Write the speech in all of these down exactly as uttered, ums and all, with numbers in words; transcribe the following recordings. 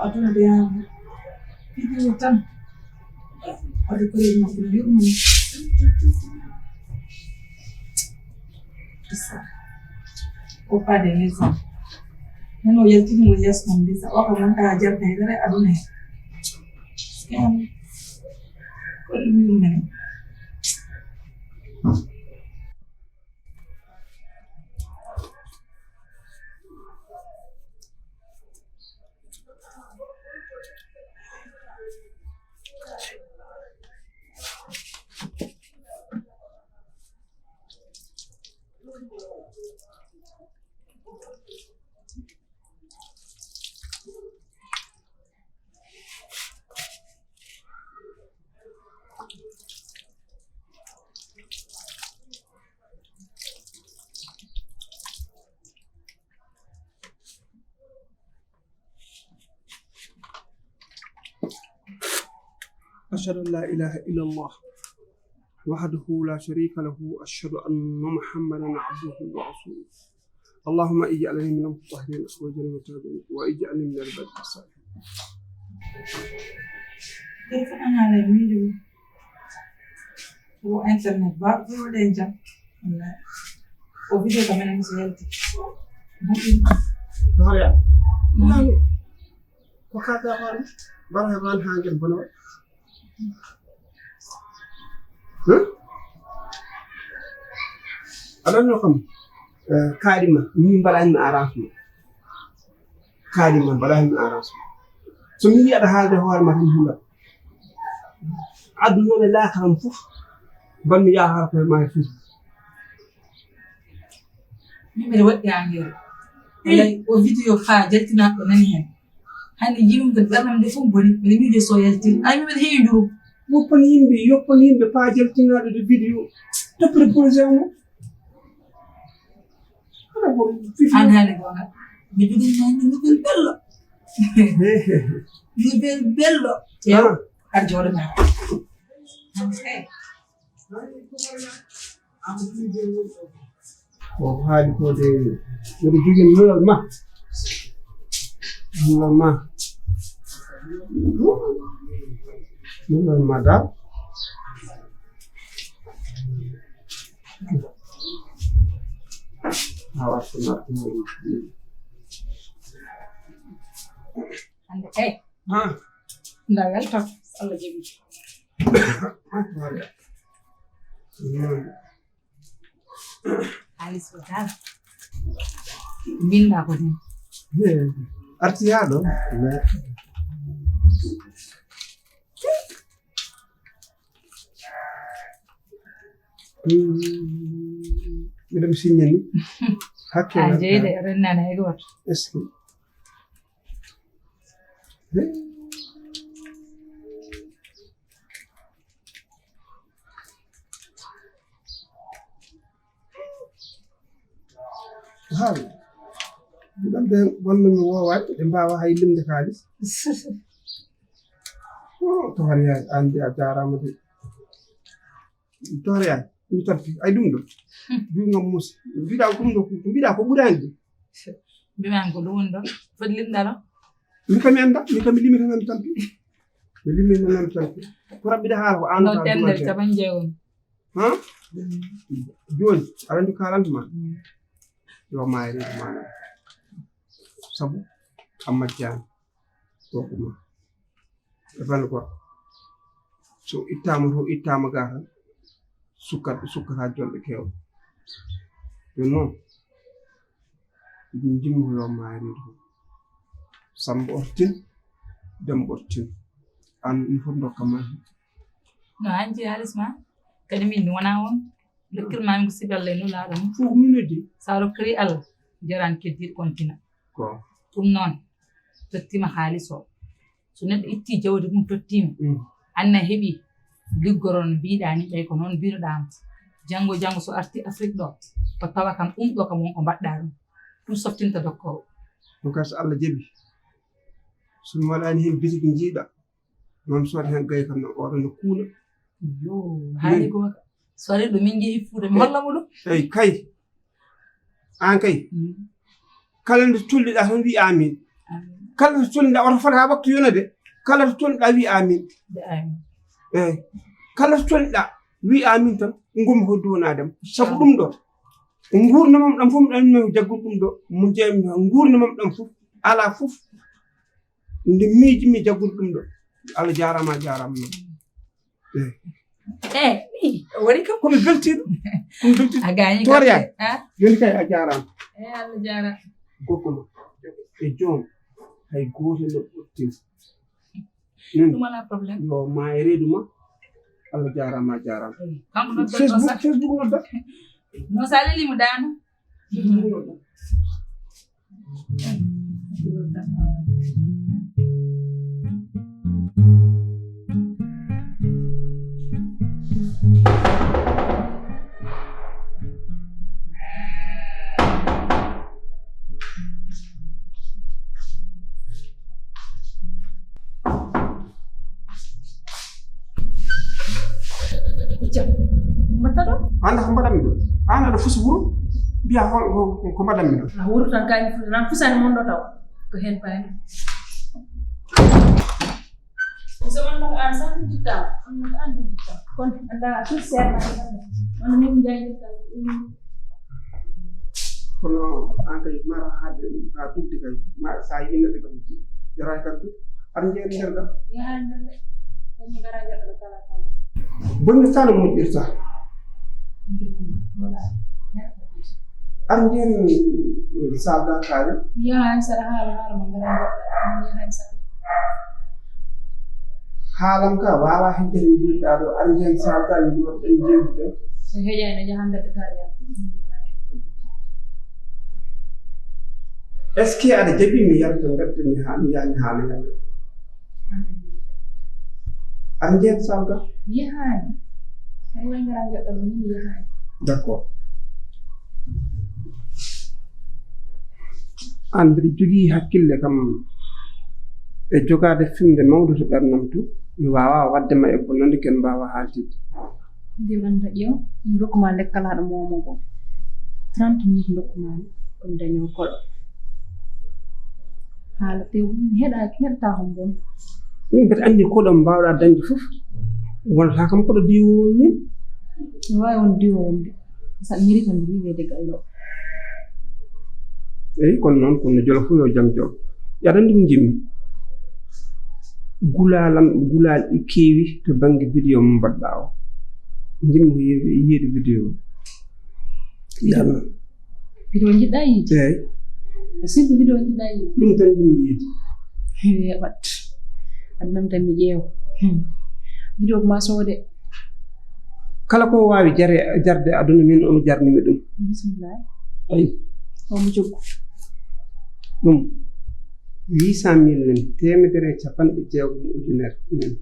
Aduna ɓe yaama. Vidéo tan. Waɗi koreeji makko no yurmani. Isa. Ko pas de raison. Nano yaltini mo yeeso kam bisa. Waka mon ka jarta hedere aduna he. Ko ɗum yurmani. أشهد أن لا إله إلا الله وحده لا شريك له، أشهد أن محمدا عبده ورسوله. اللهم اجعلني من المطهرين واجعلني من التابعين واجعلني من عبادك الصالحين. Ko internet ba ɗo ɗen jam. Wallahi. O video kam enen so yalti. Horeya. Ko kaka hoore. Bara he man hangel bono. Huh? Aɗa no kam. Eh, kaɗima, min mbaɗani mi arrangement. Kaɗima, mbaɗani mi arrangement. So mi yiɗi aɗa haalde hoore ma tan hula. Aduna ɓe laakaram fof. Ban mi yaha har koye ma fof. Min mbiɗa waɗi angere. Wallahi, o video fa jaltinaɗo nani hen. Hannde jiɗum kadi ɓernam nde fof boni. Mbiɗa miijo so yaltiri. Ay, min mbiɗa heewi njuru. Woppani yimɓe, yoppani yimɓe pa jaltinaɗo de video. Toppere projet mo. Aɗa ko fifi. An haali gonga. Mi jogii nani nouvelle bello. Nouvelle bello. Ew. Ah. Ar jooɗo ma. Namaste. Ko haali ko de, mbiɗa jogii nulal ma. Nulal ma. Nulal ma dal. Awa, so na ɗum. Hannde kay. Ah. Nda welto, Allah jaɓi. Ah, wala. Mm. Haalis ko dal. Binda ko din. Eh, arti haa ɗo. Mm. Miɗo mi signani. Hakke. Ah, jeyde, rennana e goto. Est-ce que Haal. Ɗum ɓe wonno mi woowaani, ɓe mbaawa hay limde kaalis. Oh, to hari yaay, an de a jaaraama de. Toore yaay, mi tampi, ay ɗum ɗo. Hmm. Juungam musi. Mbiɗa ko ɗum ɗo, ko mbiɗa ko ɓuraani ɗum. Mbiɗa ko ɗum ɗo. Foti limdano. Min kam mi annda, min kam mi limi tan mi tampi. Mi limi tan mi tampi. Ko rabbi da haala ko an no tender capan jeegom. Ha? Joni aɗa andi kalanta ma. Yo maayre ma. Sabu amma jani. Ko kuma. E bal ko. So ittama to ittama ga tan. Sukkat sukkata jonɗe kewɗe. Ɗum noon. Ɗum jimmi ko yo maayre ɗum. Sambo ortin. Dembo ortin. An ɗum fof dokka ma. No anji halis ma. Kadi min wona on. Dokkir ma min ko siballe no laaɗo mum. Fof min noddi. Sa rokkiri Allah. Jaran keddiɗo kontina. Ko. Ɗum noon. Tottima halis o. So neɗɗo itti jawdi mum tottima. Anna heɓi liggoro no mbiɗa ni ɓay ko noon mbinoɗam. Janngo janngo so arti Afrique ɗo ko tawa kam ɗum ɗo kam won ko mbaɗɗa ɗum. Ɗum softinta dokkoowo. Ɗum kadi so Allah jaɓi. So mi waɗani heen bitiki njiiɗa. Noon so waɗi heen gayi kam no oɗo no kuuna. Yo haali goonga. So ari ɗo min njehi fuuta mi holla mo ɗum. Eyi kay. An kay. Kala nde tolniɗa tan wi amin. Kala nde tolniɗa oto fota ha waktu yonade. Kala to tolniɗa wi amin. Eyi kala to tolniɗa wi amin tan. Ngommi ko duwanadem sabu ɗum ɗo. Gurdamam ɗam fof mi ɗanno jaggude ɗum ɗo mo jeeyam gurdamam ɗam fof. Ala fof nde miijimi jaggude ɗum ɗo. Allah jarama a jarama noon. Eyi. Eh, mi wari kam. Komi beltiɗo. Komi beltiɗo. A gañi kam. Toriya. Joni kay a jarama. Eh, Allah jarama. Gorko ma. E joom. Hay goto no ɓurtin. Ɗum wala problème. Yo ma e reedu ma. Allah jarama a jarama. Kanko no Facebook. Facebook nodda. No sa lelimo dano. Mbaɗta ɗo? An ko mbaɗanmi ɗo? An aɗa fusa wuro? Mbiya ko mbaɗanmi ɗo? A wuro tan kañum fusa nan fusani mon ɗo taw ko heen paani. So on mbaɗa an sax ɗum dittaama. On mbaɗa an ɗum dittaama. Kono annda a fii seernaade tan. Wano min njaynirta ɗum. Kono an kay mara hade ka dugde kay ma sa yinnaɓe kam jarani kam du aɗa jeeya nder kam. Yaha nder de. Kono gara gaɗa kala kala. Bonni sano moƴƴirta. Aɗa jeeya salda kare. Yaha sara hala hala ma gara gaɗa yaha sara. Haalam ka wawa heƴƴere mbiɗa ɗo arjen salta joɗɗen jewtude. So heƴani jahan gadda kala yalta. Est ce que aɗa jaɓi mi yalta gadda mi ha mi yani haala yalta? Arjen salta. Yahani. Hay way ngara joɗɗo ɗo min yahani. D' accord. An mbiɗa jogii hakkille kam e jogaade fiɓnde mawnde to ɓernam to mi waawaa waɗde ma e bonnande ken mbaawa haaltidde. Nde wonda ƴeew mi rokkuma lekkalaaɗo moomo ngo trente minutes ndokkuma mi ɗum dañoo koɗo haala tew mi heɗaaki mi heɗataa ko mbon. Min mbeɗa anndi koɗo mbaawɗaa dañde fof wonata kam koɗo diwoowo min. Mi waawi won diwoowo wonde. Sa miri ko ndi wiwe de gallo. Eyi kono noon kono jolo fof yo jam jom. Yaɗa ndi ko jimmi. Gulalan gulal ɗi keewi to bannge vidéo mo mbaɗɗa o. Jimmi ko yiide vidéo. Yaɗa. Vidéo jiɗɗa yiide. Eyi. Sirbi vidéo jiɗɗa yiide. Ɗum tan jimmi yiide. Hewe wat. Adnam tan mi ƴeewa. Vidéo ko ma soode. Kala ko waawi jare jarde aduna min omo jarnimi ɗum. Bisimilla. Ayi. Omo jokku. Ɗum huit cent mille min temedere e capanɗe jeegom ujunere min.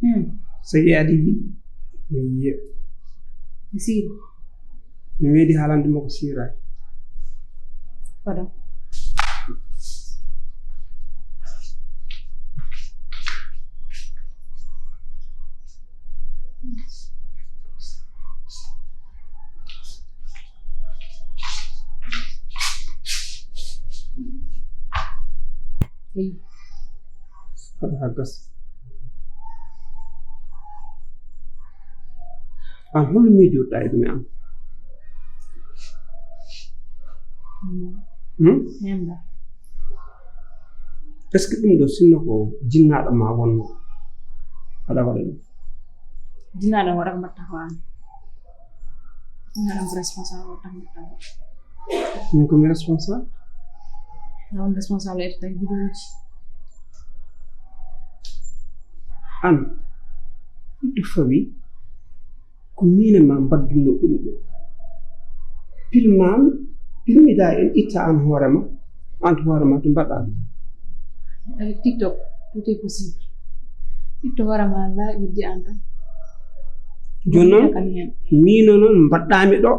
Hmm. So yiyaade yiɗi mi yiya. Siri. Mi meeɗi haalande mo ko siiraaki. Pardon. Haɗa haa gasa. An, hol miijotoɗaa e ɗum e am? Hmm? Est-ce que ɗum ɗo sinno ko jinnaaɗo ma wonno aɗa waɗa ɗum? Jinnaaɗo am waɗa ko mbaɗta ko an. Jinnaaɗo am ko responsable waɗa ko mbaɗta ko. Min ko mi responsable? A on responsable e tawi bidonji. An, ɗo fawi ko min e ma mbaɗduno ɗum ɗo. Pilman, pilmida en itta an hoore ma, an hoore ma to mbaɗa ɗum. Avec TikTok, tout est possible. Itto hoore ma laaɓi di an tan. Jooni noon, min noon mbaɗɗaami ɗo,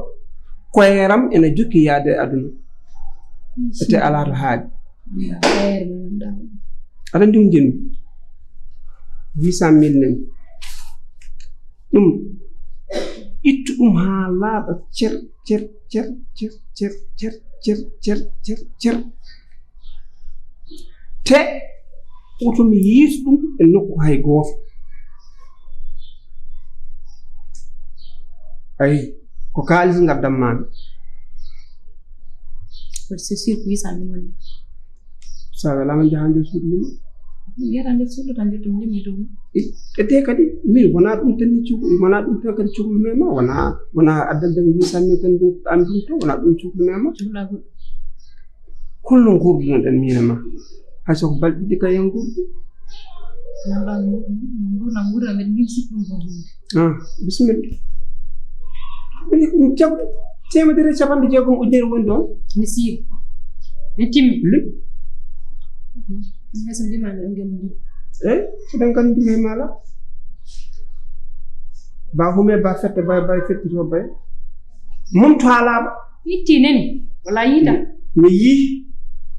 koyeram ena jokki yaade e aduna. Ete alaa to haaɗi. Aɗa anndi ko njiɗmi? Huit cent mille nani. Ɗum, ittu ɗum haa laaɓa cer, cer, cer. Te oto mi yiitu ɗum e nokku hay gooto. Ayi, ko kaalis ngaddan maa mi. C'est sûr ko huit cent mille woni. So a welaama, njahaa nder suudu lima. Mi yiyata nder suudu tan, njettu mi lima e dow mum. E, e te kadi, min wonaa ɗum tan ni cukalel, wonaa ɗum tan kadi cukalel ma, wonaa, wonaa addande mi huit cent mille tan ɗum, an ɗum tan, wonaa ɗum cukalel ma. Cukalaa goɗɗum. Holno nguurdunoɗen min e ma? Hay so ko balɗe ɗiɗi kay en nguurdi. Nan ɗon nguurdi, nguurna, nguurna, mbeɗa min sikki ɗum ko hunde. Ah, bisimilla. Min, min jaggu teemedere e capanɗe jeegom ujunere woni ɗon. Mi sii. Mi timmi. Lim. Hay so ndima ɗum ngam ndi. Eh, eɗen nganndi hay mala. Ba hume, ba fette, ba, ba fettito, ba. Mum to haalama. Itti nene, wala yiita. Mi yii,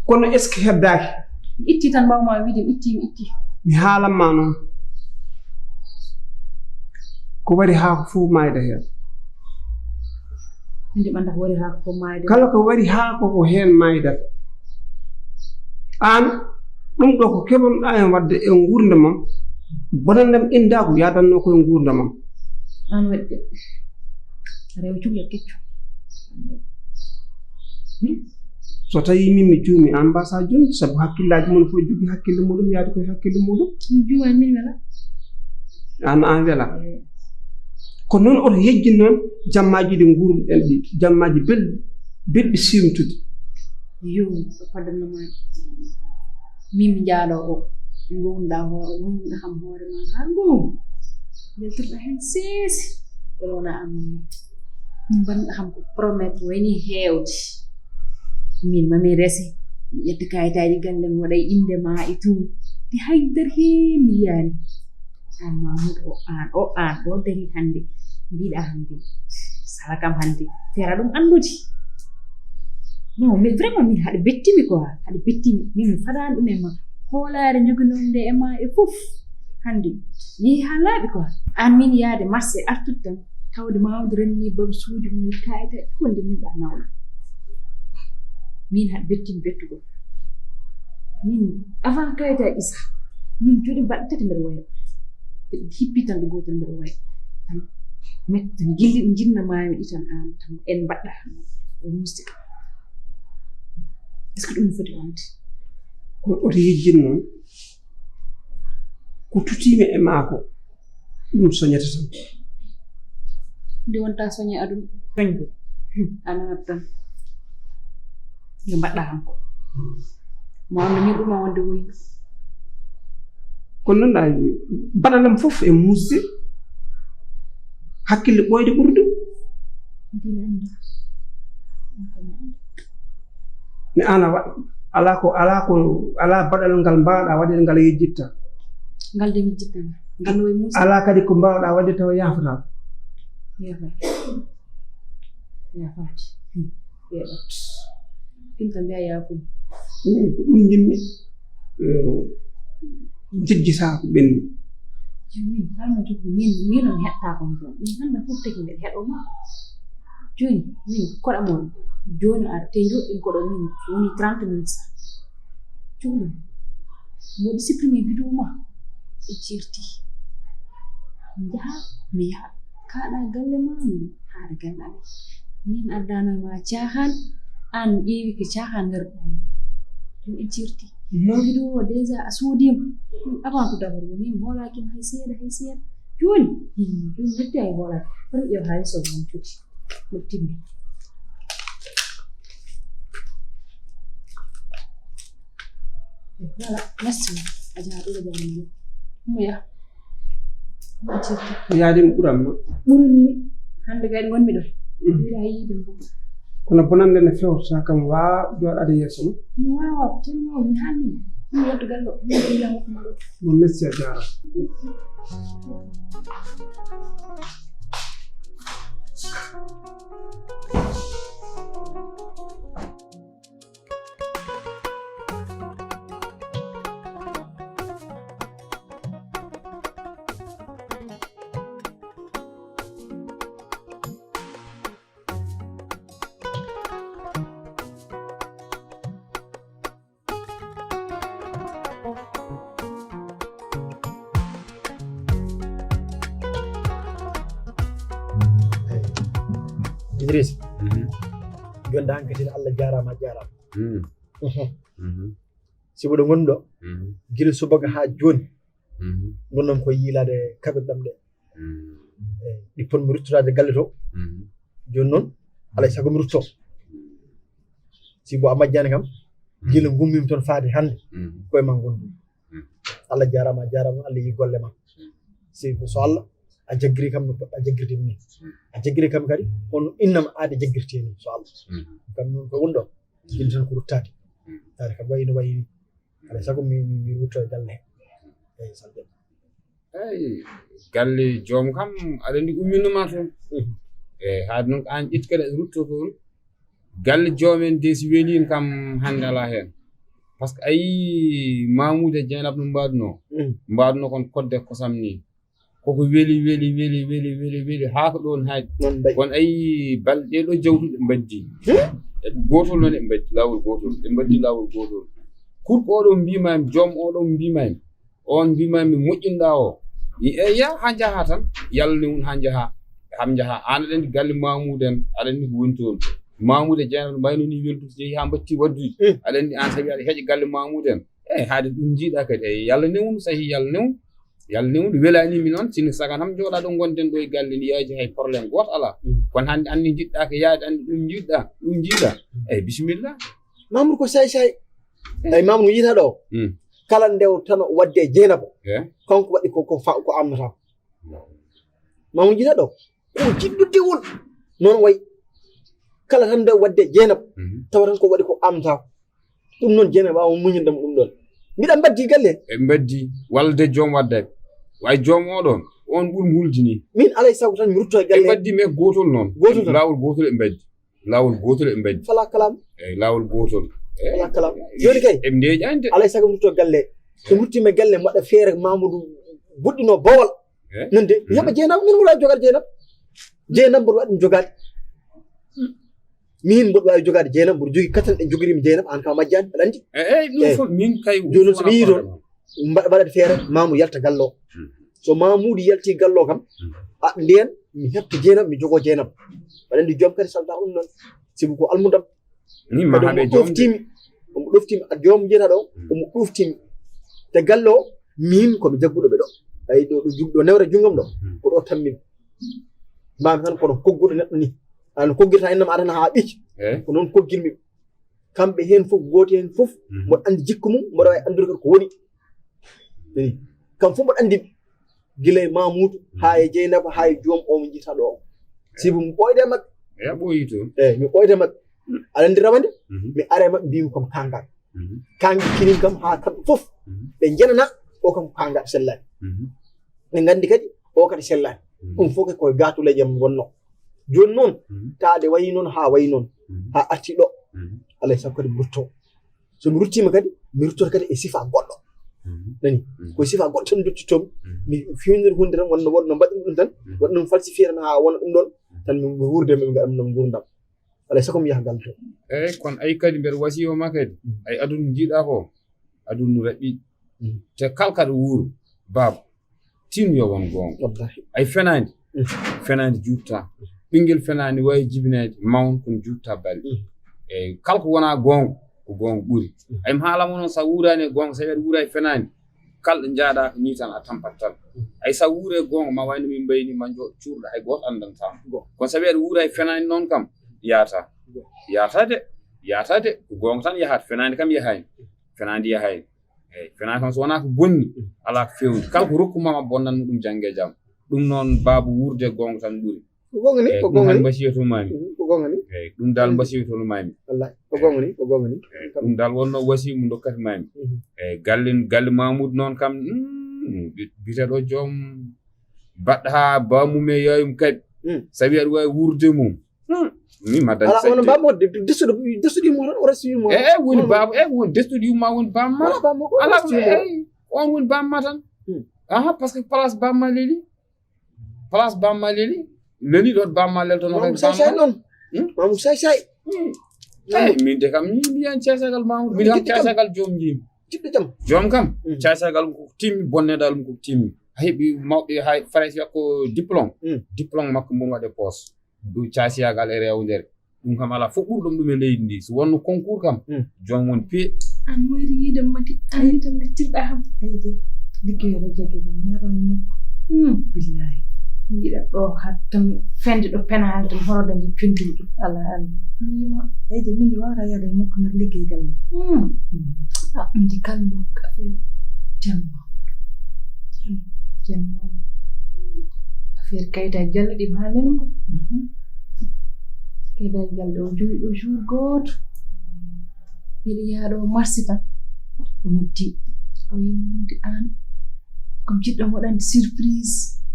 kono est-ce que heddaaki? Mi itti tan, mbawma wiide, mi itti, mi itti. Mi haalan ma noon. Ko wari haako fof maayda heen. Min de ɓannda ko wari haako fof maayda. Kala ko wari haako ko heen maaydata. Aan, ɗum ɗo ko keɓanɗaa heen waɗde e nguurndam am, bonannde am inndaagu yaadanno ko e nguurndam am. Aan waɗde. Rewa cukalel kecco. Hmm? So tawii min mi juumi, aan mbaasaa juumde, sabu hakkillaaji mon fof jogii hakkille muɗum, yaadi koye hakkille muɗum. Mi juumaani, min wela. Aan, aan wela. Eh. Ko noon oto yejjin noon jammaaji ɗi nguurɗen ɗi, jammaaji belɗi, belɗi siimtude. Yo, ɗo faddanno maa. Min mi jaaloo o, ngownuɗaa ho-, ngownuɗaa kam hoore maa haa ngoomu. Mbeltirɗaa heen seesi, wala wonaa aan noon. Min mbaɗnuɗaa kam ko promettre wayni heewde. Min ma min rese, mi ƴetta kayitaaji galle, mi waɗa e innde maa e tout. Te hay dara heen mi yiyaani. Aan Mamoudou o aan, o aan, ɗo darii hannde, mbiɗaa hannde, sala kam hannde, fera ɗum anndude. Non, mais vraiment, min haɗa bettimi quoi, haɗa bettimi. Min mi fadaani ɗum e ma. Hoolaare njoginoo nde e ma e fof. Hannde, yehi haa laaɓi quoi. Aan min yahde marché artude tan, tawde Mamoudou renni bagsuuji mum, kayitaaji, fof nde min ɗa nawɗo. Min haɗa bettimi bettugol. Min, avant kayitaaji ɗi sah, min jooɗi mbaɗi tati mbeɗa woya. Mbeɗa hippi tan ɗo gootel mbeɗa woya. Tan metti tan, gilli ɗi njinnamaami ɗi tan aan tan en mbaɗɗa e musde kam. Est-ce que ɗum foti wonde? Ko oto yejjin noon, ko tutiimi e maa ko, ɗum soñata tan. Nde wonta soñe aduna. Soñde. Hmm. A nanat tan. Nde mbaɗɗa kam ko. Mo annda min ɗum a wonde woyi. Kono noon, a, baɗalam fof e musde. Hakkille ɓooyde ɓuri ɗum. Dina annda. Mi aan a wa-, alaa ko, alaa ko, alaa baɗal ngal mbaawɗaa waɗde ngal a yejjitta. Ngal de mi yejjitta ngal. Ngal no wayi Muusa. Alaa kadi ko mbaawɗaa waɗde tawa yaafataa. Yaafataa. Yaafaade. Hmm. Yeeɗat. Ɗum tan mbiya yaafude. Ɗum, ko ɗum njiɗmi. Eh, jejjitaa ko ɓenni. Min, haalma jogii, min, min on heɗtaa kon toon. Min hannde fof tagi mbeɗa heɗoo maa. Jooni, min koɗa mon. Jooni ar te njoɗɗin koɗo min. Woni trente minutes. Cukalel. Mboɗo supprimer vidéo ma e jirti. Njaha, mi yaha. Kaɗa galle ma, min haɗa galle amen. Min ardano ma caahan, an ƴeewi ko caahan ngarɗa hen. Ɗum e jirti. Vidéo o déjà a soodima. Ɗum avant ko d'abord, min hoolaki hay seeɗa, hay seeɗa. Joni, hmm, ɗum netti ay hoolaki. Kono ƴeew hay so ɗum foti. Ɗum timmi. Voilà, merci. A jaaraama, ɗum jaaraama. Mo ya. Mo jirti. Yaade mi ɓuran ma. Ɓurani mi. Hannde kadi ngonmi ɗo. Mm. Mbiɗa yiide mo. Kono bonannde ne fewta kam, waa jooɗaade yeeso ma. Mi waawaa, tellement mi haalni. Mi yetto gallo. Mi yetto gallo. Mo merci, a jaaraama. Idriss, mhm, jonde hankkadi Allah jaaraama, a jaaraama. Mhm. Mhm. Mhm. Sibu ɗo ngonɗo, mhm, gila subaka haa jooni, mhm, ngonɗon ko yiilaade kaɓirɗam ɗe. Mhm. Eyi, ɗi pon mi ruttoraade galle to. Mhm. Jooni noon, alaa e sago mi rutto. Sibu a majjaani kam, mhm, gila ngummimi toon faade hannde, mhm, koye ma ngonɗum. Mhm. Allah jaaraama, a jaaraama, Allah yi golle ma. Mhm. Sibu so Allah, a jaggiri kam no poɗɗa jaggirde ni. Mhm. A jaggiri kam kadi, hono innam aade jaggirte ni, so Allah. Mhm. Kam noon ko woni ɗo, gila tan ko ruttaade. Mhm. Taade kam wayi no wayi ni. Alaa e sago mi, mi, mi rutto e galle he. Eyi, Salde. Eyi, galle joom kam, aɗa anndi umminoma toon. Mhm. Eyi, haade noon ko aan ƴetti kadi aɗa rutto toon. Galle joom en de si weliino kam hannde alaa heen. Par ce que a yii Mamoudou e Dieynaba no mbaɗunoo. Mhm. Mbaɗunoo kon kodde kosam ni. Koko weli, weli, weli, weli, weli, weli, haa ko ɗoon haaɗi. Noon mbaɗi. Kono a yii balɗe ɗee ɗoo jawtuɗe mbaddi. Hmm? E gootol noon e mbaddi, laawol gootol. Ɓe mbaddi laawol gootol. Kurko oɗo mbiima en, joom oɗo mbiima en. On mbiima en, mi moƴƴinɗaa o. Mi eya haa njahaa tan, Yalla newnu haa njahaa. Haa njahaa. Aan aɗa anndi galle Mamoudou en, aɗa anndi ko woni toon. Mamoudou e Dieynaba no mbayno ni weldude, so yehii haa mbattii waddude. Hmm. Aɗa anndi aan sabi aɗa heƴa galle Mamoudou en. Eyi, haade ɗum njiiɗaa kadi. Eyi, Yalla newnu, sahi Yalla newnu. Yalla newnu, welaani mi noon, sini sagan am jooɗaa ɗo ngonɗen ɗo e galle ndi yaaji hay problème gooto alaa. Mm. Kono hannde anndi njiɗɗaa ko yaade, anndi ɗum njiɗɗaa, ɗum njiɗaa. Mm. Eyi, bisimilla. Mamoudou ko say say. Mm. Eyi, Mamoudou mo yiɗaa ɗo. Mm. Kala nde o tan o waɗde e Dieynaba. Eh? Kanko waɗi ko, ko fa-, ko amnata. Mamoudou yiɗaa ɗo. Ko jiɗɗo dewol. Noon wayi. Kala tan nde waɗde e Dieynaba. Mhm. Tawa tan ko waɗi ko amnata ko. Ɗum noon, Dieynaba waawa muñande mo ɗum ɗoon. Mbiɗa mbaddi galle. Ɓe mbaddi, walla de joom wadda. Way joom o ɗoon, on ɓuri mo hulde ni. Min, alaa e sago tan mi rutto e galle. Ɓe mbaddi, mais gootol noon. Gootol tan. Laawol gootol ɓe mbaddi. Laawol gootol ɓe mbaddi. Fala kalaam. Eyi, laawol gootol. Fala kalaam. Jooni kay. Ɓe ndeeƴaani de. Alaa e sago mi rutto e galle. So mi ruttiima e galle, mi waɗa feere Mamoudou buɗɗinoo bowal. Eh? Noon de, mi heɓa Dieynaba, min mboɗo waawi jogaade Dieynaba. Dieynaba mboɗo waawi ɗum jogaade. Min mboɗo waawi jogaade Dieynaba, mboɗo jogii katan ɗe njogoriimi Dieynaba, aan kam a majjaani, aɗa anndi. Eh, eh, ɗum fof min kay jooni noon so mi yii toon, mbaɗa, mbaɗa feere, Mamoudou yalta galle o. Hmm. So Mamoudou yaltii galle o kam, hmm, a, ndeen mi heɓta Dieynaba, mi jogoo Dieynaba. Aɗa anndi joom kadi salta ɗum noon, sibu ko almudam. Ni ma kadi haɓe omo joom de. Ɗoftiimi, omo ɗoftiimi, a joom jeetaɗo o, hmm, omo ɗoftiimi. Te galle o, min ko mi jagguɗo ɓe ɗo. Tawi ɗo, ɗo jug-, ɗo newre junngam ɗo, hmm, ko ɗo tammi. Mbami tan kono kogguɗo neɗɗo ni. An koggirta innam adana haa ɓic. Eh? Ko noon koggirmi ɓe. Kamɓe heen fof, gooto heen fof, mhm, mboɗo anndi jikku mum, mboɗo waawi anndude kadi ko woni. Eyi. Kam fof mboɗo anndi ɓe. Gila e Mamoudou, mhm, haa e Dieynaba, haa e joom o mo njiytaa ɗo o. Sibu mi ɓooyde e maɓɓe. Eyi, a ɓooyii toon. Eyi, mi ɓooyde e maɓɓe. Aɗa anndi rawande? Mhm. Mi ara e maɓɓe, mbiymi ko mi kaangal. Mhm. Kaangal kinin kam haa kamɓe fof. Mhm. Ɓe njenana o kam ko kaangal sellaani. Mhm. Ɓe nganndi kadi o kadi sellaani. Mhm. Ɗum fof kadi koye gaatuleeje am ngonnoo. Jooni noon, mhm, taade wayi noon haa wayi noon, mhm, haa arti ɗo. Mhm. Alaa e sago kadi mi ruttoo. So mi ruttiima kadi, mi ruttoto kadi e sifaa goɗɗo. Mhm. Nani? Mhm. Ko sifaa goɗɗo tan nduttitoo-mi. Mhm. Mi feewnira huunde tan, wonno, wonno mbaɗi ɗum tan, mhm, waɗi ɗum falsifié tan haa wona ɗum ɗoon, mhm, tan mi wuurde, mi ngaɗa ɗum nguurndam. Alaa e sago mi yaha galle to. Eyi, kono ayi kadi mbeɗa wasiyoo ma kadi. Mhm. Ayi aduna njiiɗaa ko, aduna no raɓɓi. Te kala kaɗo wuuro, baaba, tin yo won goonga. Ay fenaandi, fenaandi juutta. Ɓinngel fenaandi waawi jibinaade mawna kono juutta balɗe. Eyi, kala ko wonaa goonga, ko goonga ɓuri. Ay mi haalama noon, so a wuuraani e goonga, so a wiyaat wuura e fenaandi, kala ɗo njaaɗaaka nii tan a tampat tan. Ay so a wuura e goonga, ma wayno min mbayi ni, ma njo cuurɗo, hay gooto anndantaa ma. Kono so a wiyaat wuura e fenaandi noon kam, yaata. Yaata de, yaata de, ko goonga tan yahaat, fenaandi kam yahaani. Fenaandi yahaani. Eyi, fenaande kam so wonaa ko bonni, alaa ko feewni. Kala ko rokku ma, ma bonnan mo ɗum jannge jam. Ɗum noon, baaba, wuurde e goonga tan ɓuri. Ko goonga ni, eyi, ko ɗum goonga hannde ni. Mbasiyoto maami. Mhm, ko goonga ni. Eyi, ɗum dal mbasiyoto maami. Wallahi, ko goonga ni, ko goonga ni. Eyi, ɗum dal wonno wasiyu mo ndokkata maami. Mhm. Eyi, galle, galle Mamoudou noon kam, mm, bi-, biteɗo joom baɗɗo haa bamum e yaayum kaɓi. Mm. Sabi aɗa waawi wuurde mum. Hmm. Mi ma dañ ala on bammo de desuɗo desuɗo mo o resi mo e e woni baba e woni desuɗo yumma woni bamma ala bammo ko ala e on woni bamma tan. Hmm. Aha, parce que place bamma leli, place bamma leli, leli ɗo bamma lel to no mamu say say non. Hmm? Mamu say say. Hmm. Eyi, min de kam mi mbiyan casagal mamu min kam casagal joom jim. Jiɗɗo jam joom kam. Hmm. Casagal ko timmi, bonnedal ko timmi. Heɓi mawɓe hay faraysi ko diplôme. Hmm. Diplôme makko mbon waɗe poos. Ɗum caasiyagal e rewdere. Ɗum kam alaa fof ɓurɗum ɗum e leydi ndi. So wonno concours kam, hmm, joom woni pied. An moyri yiide mati, an ni tan gaccirɗa kam. Ayi de, liggeyoɗo jagge kam yaara e nokku. Hmm. Billahi. Mi yiɗa ɗo hat tan fende ɗo penaali tan hono dañde penduɗo. Ala, ala. Mi yima. Ayi de, min de wawata yaade e nokku nder liggey galle. Hmm. Hmm. Ah, min de kalmi noon ko affaire janngo. Janngo. Janngo. Affaire kayitaaji galle ɗi mi haalnani mo. Mhm. Kayitaaji galle o jowi ɗo jour gooto. Mbiɗo yaha ɗo marché tan. O noddi. O wiimi wonde aan ko jiɗɗo waɗande surprise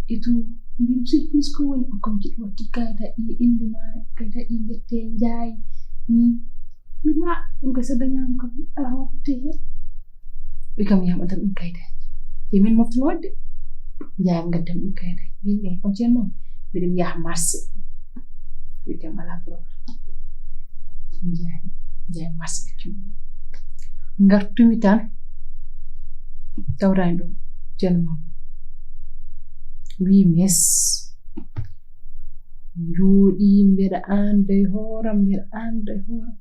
et tout. Mbimi surprise ko woni? Ko jiɗɗo wattude kayitaaji ɗi e innde ma, kayitaaji ɗi njette njaay. Ni. Mbimi, ah, ɗum kay so dañaama kam alaa waɗde heen. Wi kam yaam addan ɗum kayitaaji. Te min moftuno waɗde. Njaayam ngaddan ɗum kayitaaji. Mbimi ɓe kon ceen noon. Mbiɗa mi yaha marché. Wi kam alaa problème. Njaay, njaay marché ɓe cummi. Ngartumi tan. Tawraani ɗum. Ceen noon. Wi mes. Njooɗi mbeɗa aan day hooram, mbeɗa aan day hooram.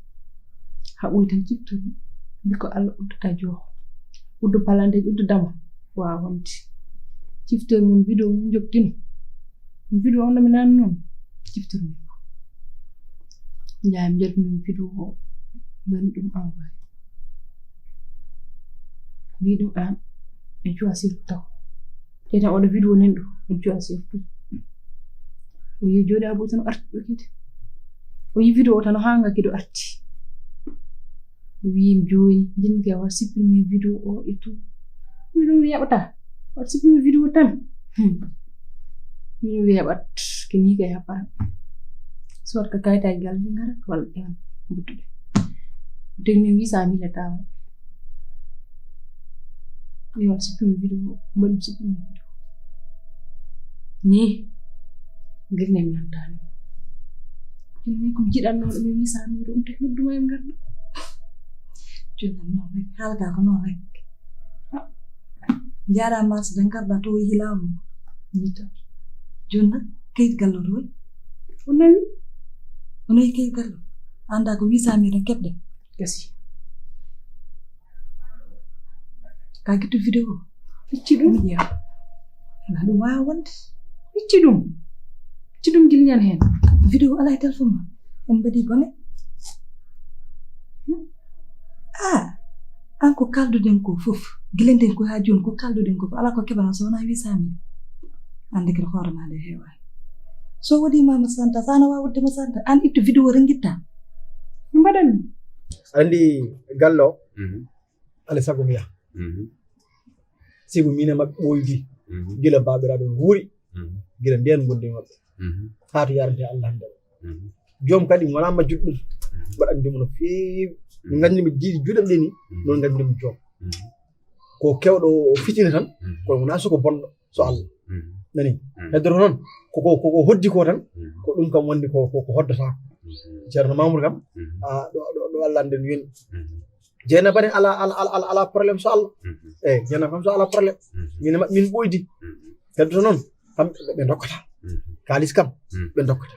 Haɓoy tan ciftori. Mbi ko Allah uddata jooxo. Uddo palanteeji, uddo dama. Waawonde. Ciftori mum vidéo mum jogtino. Vidéo on no mi naan noon. Ciftori mum. Njaay mi jotni vidéo o. Mbaɗi ɗum envoyé. Mbi ɗum aan. En cuwa sirto. Te tan oɗo vidéo nen ɗo. En cuwa sirto. O yi jooɗi abo tan arti ɗo kede. O yi vidéo o tan o hanga kede arti. Wiimi jooni, njiɗmi kay waɗ supprimer vidéo o et tout. Miɗum weeɓata. Waɗ supprimer vidéo tan. Hmm. Miɗum weeɓat. Ke ni kay haɓɓata. Soit ko kayitaaji galle ɗi ngara, walla ɗe mbuttuɗe. Teg min huit cent mille tawa. Mi waɗ supprimer vidéo, mbaɗum supprimer vidéo. Ni, ngirne mi nantaani. Kono min ko mi jiɗannooɗo mi wii Samir on tagi nodduma en ngarɗo. Jooni noon rek, haala ka ko noon rek. Njaaraama marché de ngarɗa to e hilaamu. Ni tan. Jooni nak kayit gallo to woni? O nawi. O nawi kayit gallo. Annda ko wii Samir en keɓde. Gasi. Ka gittu vidéo. Icci ɗum. Mi ƴeewa. Ala ɗum waawa wonde. Icci ɗum. Icci ɗum gilñan heen. Vidéo alaa e téléphone ma. En mbaɗi bone. Hmm? Ah, an ko kalduɗen ko fof. Gila nden ko haa jooni ko kalduɗen ko fof. Alaa ko keɓanaa so wonaa wii Samir. Annde kadi hoore ma nde heewaani. So waɗi ma ma santa, so ana waawi waɗde ma santa. An ittu vidéo rengittaa. No mbaɗan? Aɗa anndi gallo. Mhm. Alaa e sago mi yaha. Mhm. Sibu min e maɓɓe ɓooydi. Mhm. Gila baabiraaɓe wuuri. Mhm. Gila ndeen ngonndi e maɓɓe. Mhm. Haa to yarante Allah hannde. Mhm. Joom kadi wonaa majjuɗo ɗum. Mhm. Mbaɗa anndi mo no feewi. Mhm. No nganndi mi diidi juuɗe am ɗe ni. Mhm. Noon nganndi mo joom. Mhm. Ko kewɗo o fitina tan. Mhm. Kono wonaa suko bonɗo. So Allah. Mhm. Nani? Mhm. Heddoro noon, koko, koko hoddi ko tan, mhm, ko ɗum kam wonde ko, ko, ko hoddata. Mhm. Ceerno Mamour kam, mhm, a, ɗo, ɗo, ɗo Allah nden yoni. Mhm. Jeynaba ne ala, ala, ala, ala, ala problème so Allah. Mhm. Eyi, ñande kam so alaa problème. Min e maɓɓe min ɓooydi. Heddoto noon, kamɓe ɓe ndokkata. Kaalis kam, ɓe ndokkata.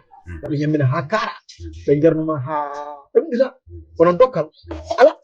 Ɓe ñammina haa kaara. Ɓe njarnuma haa ɗemɗina. Kono dokkal, alaa.